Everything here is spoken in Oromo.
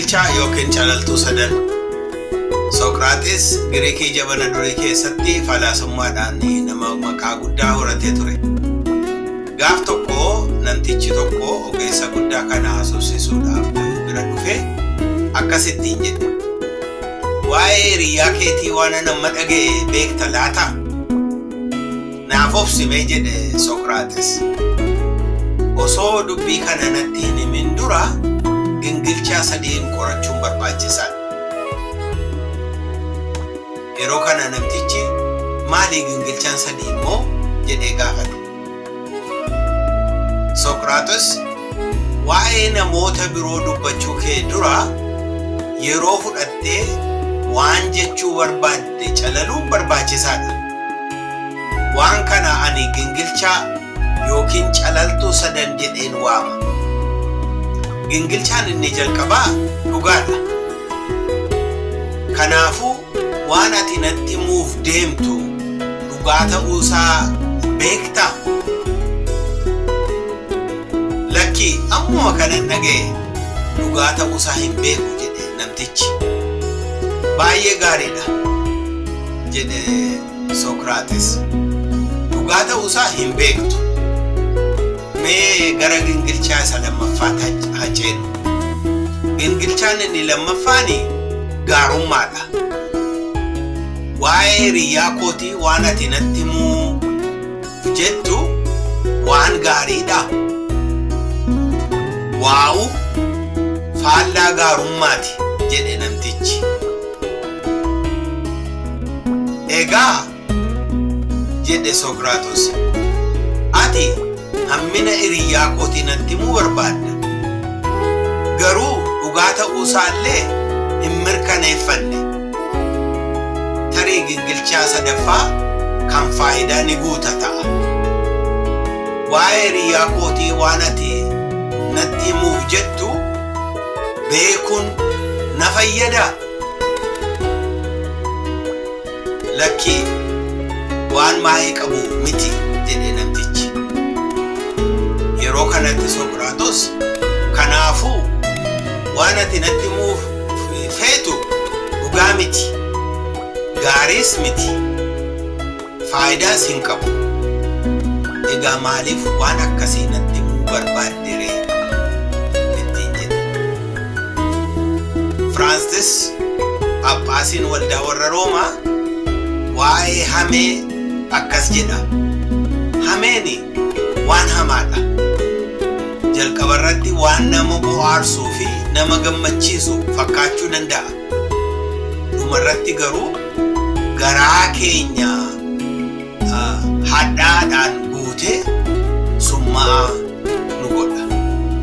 Gingilchaa yookiin calaltuu sadan. Soqiraaxis Giriikii jabana durii keessatti falaasummaadhaan nama maqaa guddaa horatee ture. Gaaf tokko namtichi tokko ogeessa guddaa kana haasofsiisuudhaaf bira dhufe akkasittiin jedhe. Waa'ee hiriyaa keetii waan nama dhaga'e beekta laata? Naaf obsimee jedhe Soqiraaxis. Osoo dubbii kana natti hin himin dura gingilchaa sadiin qorachuun barbaachisaadha. Yeroo kana namtichi maali gingilchaan sadii immoo jedhee gaafate. Soqiraaxis waa'ee namoota biroo dubbachuu kee dura yeroo fudhattee waan jechuu barbaadde calaluun barbaachisaadha. Waan kana ani gingilchaa yookiin calaltuu sadan jedheen waama. Gingilchaan inni jalqabaa dhugaadha. Kanaafuu waan ati natti himuuf deemtu dhugaa ta'uusaa beektaa? Lakkii ammuma kanan dhaga'e dhugaa ta'uusaa hin beeku jedhe namtichi. Baay'ee gaariidha jedhe Soqiraaxis. Dhugaa ta'uusaa hin beektu. Mee gara gingilchaa isa lammaffaatti haa ceenu. Gingilchaan inni lammaffaani gaarummaadha. Waa'ee hiriyaa kootii waan ati natti himuu jettu waan gaariidha. Waa'u faallaa gaarummaati jedhe namtichi. Egaa jedhe Soqiraaxos, ati hammina hiriyaa kootii natti himuu barbaadda. Garuu dhugaa ta'uusaallee hin mirkaneeffanne. Tarii gingilchaa sadaffaa kan faayidaa ni guuta ta'a. Waa'ee hiriyaa kootii waan ati natti himuuf jettu beekuun na fayyadaa? Lakkii waan maayii qabu miti jedhe namtichi. Yeroo kanatti Soqiraaxos kanaafuu waan ati natti himuuf feetu dhugaa miti, gaariis miti, faayidaas hin qabu. Egaa maaliif waan akkasii natti himuu barbaadde ree? Ittiin jedhe. Firaansis Phaaphaasiin waldaa warra Roomaa waa'ee hamee akkas jedha. Hameeni waan hamaadha. Jalqabarratti waan nama bohaarsuu fi nama gammachiisu fakkaachuu danda'a. Dhumarratti garuu garaa keenya hadhaadhaan guutee summaa'aa